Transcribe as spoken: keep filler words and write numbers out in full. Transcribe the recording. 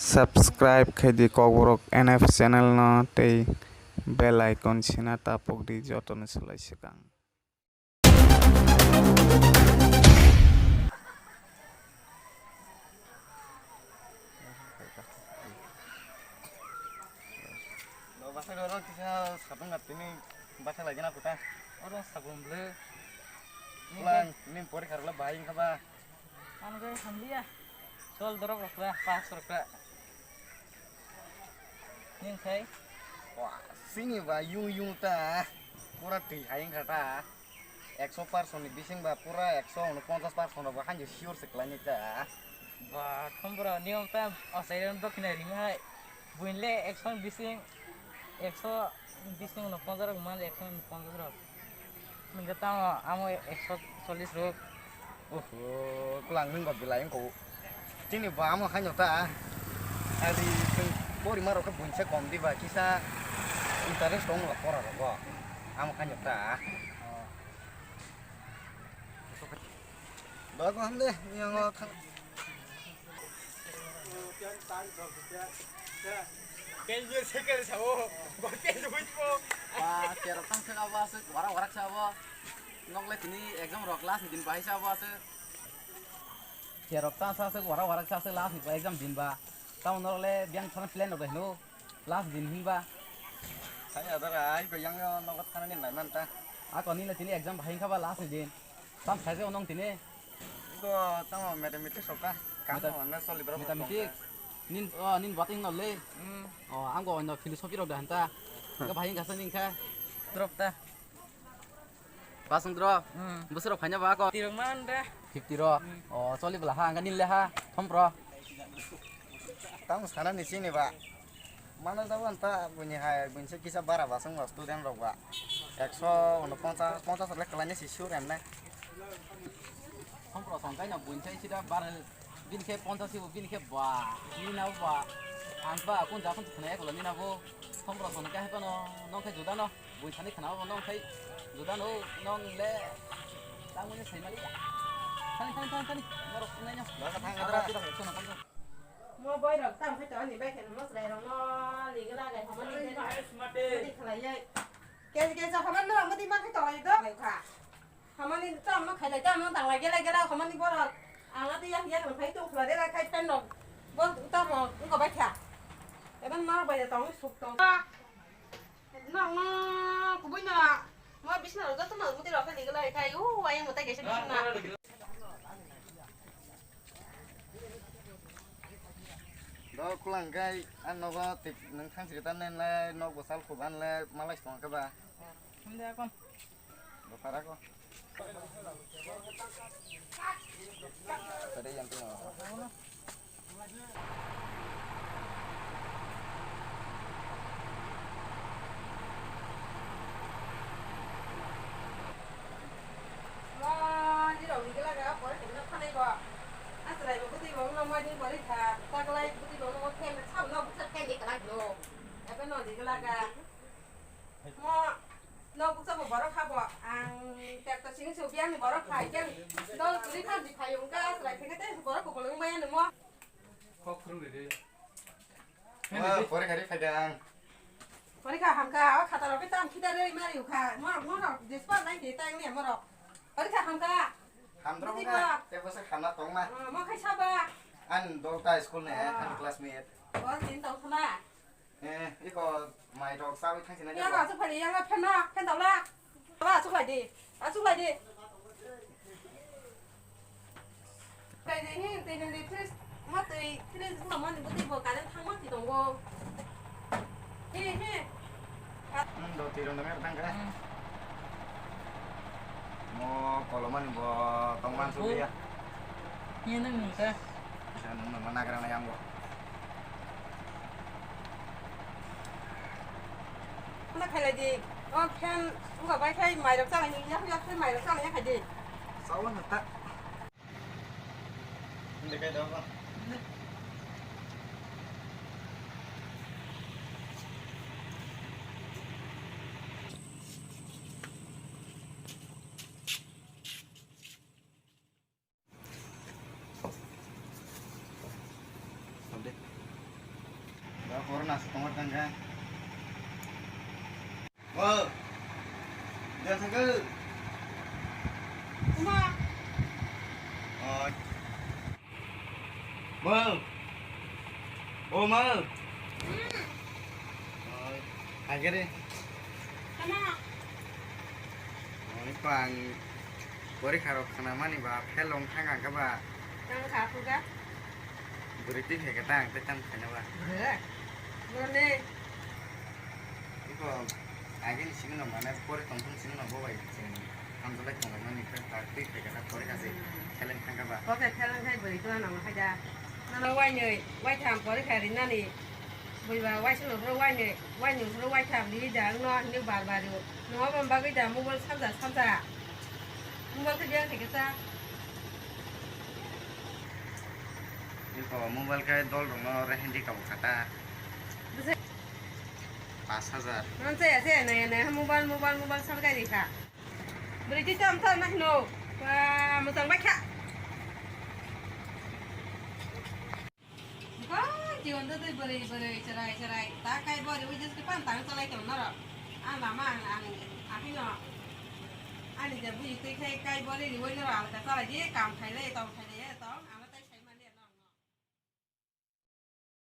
Subscribe khaidi Kokborok N F channel no tei bell icon sina tapukdi jotono swlai swkang. Lo bwsai rok kisa sabung ngatini bwsai lagi na kuta. Oro sabung ble. Pulang, ini pori karla bahai wngkha ba. Ano gai hamliya. Sol dorok rok ra, pas rok ra. Ning khai. Wah, sini ba yung yung ta. Pura twi hai wngkha ta. Ekso percent ni bising ba pura ekso unoponchas percent rok ba hanjo sure se kwlai ni ta. Ba, thom bro, niyom ta asai ron dok hinai ring hai. Buin le ekso bising, ekso bising unoponchas rok man, ekso unoponchas rok. Nungkhe tamo amo ekso chollish rok. Oho, kwlang nwng kok belai wngkho. Chini bo amo khaino ta. Ari chwng porima rok khe buinsa kom diba kisa interest tong la pora rogo. Amo khaino ta. Dogo hamde, yango khang. Ba, terok tang saka ba se, warak warak sa bo. Nok le tini exam rok last ni din bai sa bo se. Terok tang sa se, warak warak sa se last ni exam din ba. Tamo nok le biang thana plan rok hino last din hin ba. Saya dara ai ko yang nok thana ni nai man ta. Ako ni le tini exam bai hin kha ba last ni din. Tam sai se onong tini. Ko tamo mathematics rok ta. Kam Mathe-, no na soli bro. Mathematics. Nin, oh, nin bating no le. Hmm. Oh, ang go no philosophy rok da hanta. Ka bhai gasa ning kha. Drop ta. Pasung drop. Hmm. Busuk rok phaina ba ko. Tirok man da. Fifty rok. Hmm. Oh, soli bela ha, ang nin le ha. Thom pro. Tamo sana ni sini ba. Mano jabo anta buini hai, buini se kisa bara basong ba student rok ba. Ekso unoponchas, ponchas le kwlaini si sure emne. Sompro song kaino buini se sida bara bini khe ponchas ibo bini khe ba, nina ba, ang ba kun ja kun khna eklo nina bo. Sompro song kai pano nong khe juda no, buini sani khna bo nong khe juda no, nong le tangmani sai mali. Thani, thani, thani, thani. Norok nai no. Ba ka thang adra. Adra, adra, adra. Mo boy rok tam khai to ani bai khe mo srai rok no ligi lagai hamani de. Mati khlai ye. Ke ke sa hamani no mati ma khai to ai do. Lai kha. Hamani tam no khai lai tam no tang lai gelai gelai hamani borok. Ang ati yak yak khai to khla de khai pen rok. Bo tam rok ko bai kha. Eban ma bai tong suk tong. Nok no kubui no. Mo bisna rok joto no mati rok khai ligi lai khai. U ayang mo tai kaisa bisna. Do kulang kai an nogo tik nung thang siri tan nen lai nok bo sal khub an lai malai song ka ba. Hum de akon. Do para ko. Tadi yang tengok. Mo, ni rok ni gela ga, pore tengno khanai bo. Asrai bo bwtwi bo wngno moi ni pore kha, taklai bwtwi bo wngno moi phen, sabo no bwsa phen ni kwlai bro. Ebe no ni gela ga. Mo, no bwsa bo borok kha bo, ang tekto sini se ubi ani borok kha, ikeng dol tuli khan di phai wngka, asrai theke te borok ko kolong bai ani mo. Kok khurung de. Wah, pore kari phai dang. Pore kha hamka, o khata rok tam khita rei mari ukha. Mo, mo rok, jispa nai de tang ni mo rok. Pore kha hamka. Hamdrok Budi na, ba. Te bwswk hamna tongma. Ah, mo khai saba. An dolta school ne, Ah. An classmate. Bor tin tong khna. Eh, iko mai rok sawi thang sina. Ya ba, su phari, ya ba, phen na, phen dau la. Ba, asuk lai di. Asuk lai di. Tei de hi, tei de de fridge, ma tei fridge no mani bwtwi bo current thang ma ti tongo. Hi, hi. Hmm, do tiro nang er thang kha. Hmm. Mo kolomani bo tong man su ya. Hi nang nang ta. Sa nang nang nagra na yang bo. Ano khailai di. O fan wngkha bai khai mairok chalai ni yak yak khai mairok chalai ya khai di. Sawan ta. Hindi kay daw ko. Update. Corona se tongma tangkha. Bo. Dia thangkha. Kuma. Oi. Bo. O ma. Hmm. Oi. Agere. Kana. Oi, ko ang porikha rok khna mani ba, fail wng thang ang khe ba. Tang kha phuga. Bwrwi twi khe khe ta ang tei tam khaina ba. Bwrwi. Bwrwi. Iko agini simi no mane pori tong thung simi no bo bai chwng hamjalai tong lai mani khe ta twi khe khe ta pori kha se Hmm. Seleng thang kha ba. Bo khe seleng khai bwrwi tong nang khai da. Nono wainwi waitham pori kha rinani. Bui ba waisano bro wainwi wainwi bro waitham ri da wngno hinwi bar bar rio. Nogo bam bagwi da mobile salsa salsa. Mobile khe biya khe khe cha. Iko mobile khe dol rokno rehendi kabo kha ta. Bwsai. Pas hajar. Nang chaya chaya naya naya mobile mobile mobile sal gai rikha. Bwrwi twi tam tam nahino. Ba mwchang bai kha. Ba jiwan da twi bwrwi bwrwi chwrai chwrai ta kai bori wi jis pan tang chalai tong norok. Ang lama ang ang ahino. Ani ja bui twi khai kai bori ri wai norok alka chalai di kam khai le tong khai le tong.